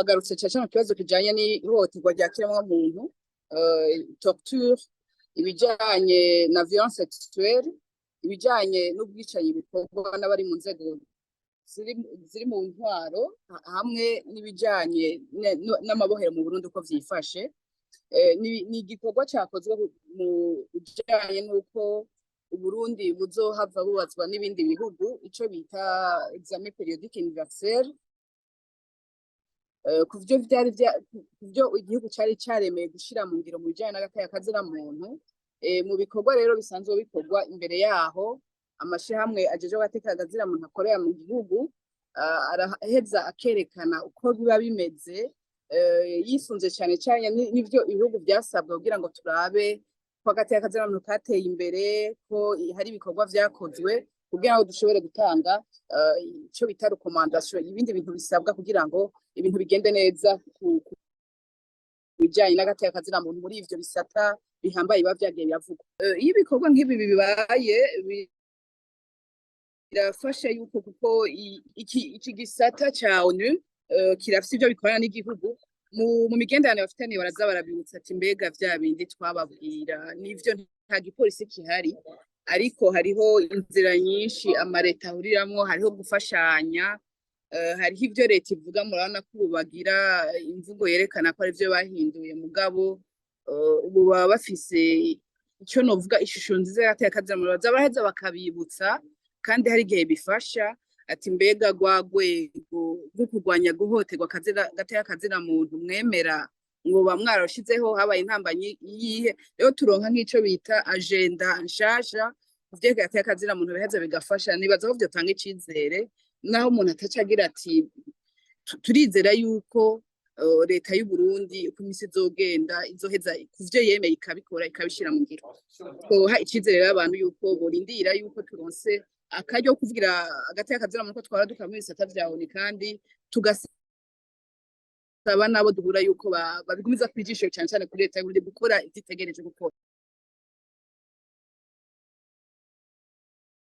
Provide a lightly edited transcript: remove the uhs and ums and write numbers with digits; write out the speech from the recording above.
Twagarutse cane cane ku kibazo kijanye n'ihohoterwa rya kiremwamuntu, torture, ibijanye na violence sexuelle, ibijanye n'ubwicanyi bukorwa n'abari mu nzego ziri mu ntwaro, hamwe n'ibijanye n'amabohero mu Burundi uko vyifashe. Ni igikorwa cakozwe mu bijanye n'uko Uburundi buzohava bubazwa n'ibindi bihugu ico bita examen périodique universel ku vyo kuvyo igihugu cari caremeye gushira mu ngiro mu bijanye n'agateka kazina-muntu. Mu bikorwa rero bisanzwe bikorwa imbere yaho, amashirahamwe ajejwe agateka kazina-muntu akorera mu gihugu araheza akerekana uko biba bimeze, yisunze cane cane n'ivyo ibihugu vyasabwa kugira ngo turabe ko agateka kazina-muntu kateye imbere, ko hari ibikorwa vyakozwe kugira ngo dushobore gutanga ico bita recommandation, ibindi bintu bisabwa kugira ngo ibintu bigende neza ku bijanye n'agateka kazina-muntu muri ivyo bisata bihambaye biba vyagiye biravugwa. Iyo ibikorwa nk'ibi bibaye, birafasha yuko kuko iki gisata ca ONU kirafise ivyo bikorana n'igihugu mu migenderanire bafitaniye. Baraza barabibutsa ati: "Mbega vya bindi twababwira nivyo?" Nta gipolisi gihari, ariko hariho inzira nyinshi amareta ahuriramwo, hariho gufashanya, hariho ivyo leta ivuga. Murabona ko ubu bagira imvugo yerekana ko arivyo bahinduye, mugabo ubu baba bafise ico novuga ishusho nziza y'agateka kazina-muntu. Baza baraheza bakabibutsa, kandi hari igihe bifasha ati: "Mbega rwa rwego rwo kurwanya guhohoterwa gateka kazina-muntu mwemera mwoba mwarashizeho, habaye intambanyi iyihe?" Rero turonka nk'ico bita agenda nshasha ku vyerekeye agateka kazina-muntu, biheza bigafasha. Nibaza ko vyotanga icizere naho umuntu ataca agira ati turizera yuko leta y'u Burundi uko imisi izogenda izoheza kuvyo yemeye ikabikora, ikabishira mu ngiro. Twoha icizere rero abantu yuko borindira yuko turonse akaryo ko kuvugira agateka kazina-muntu, ko twahora dukora mu bisata vya ONU, kandi tugasaba n'abo duhura yuko babigumiza kwijisho, cane cane kuri leta y'Uburundi gukora ivyo itegereje gukora.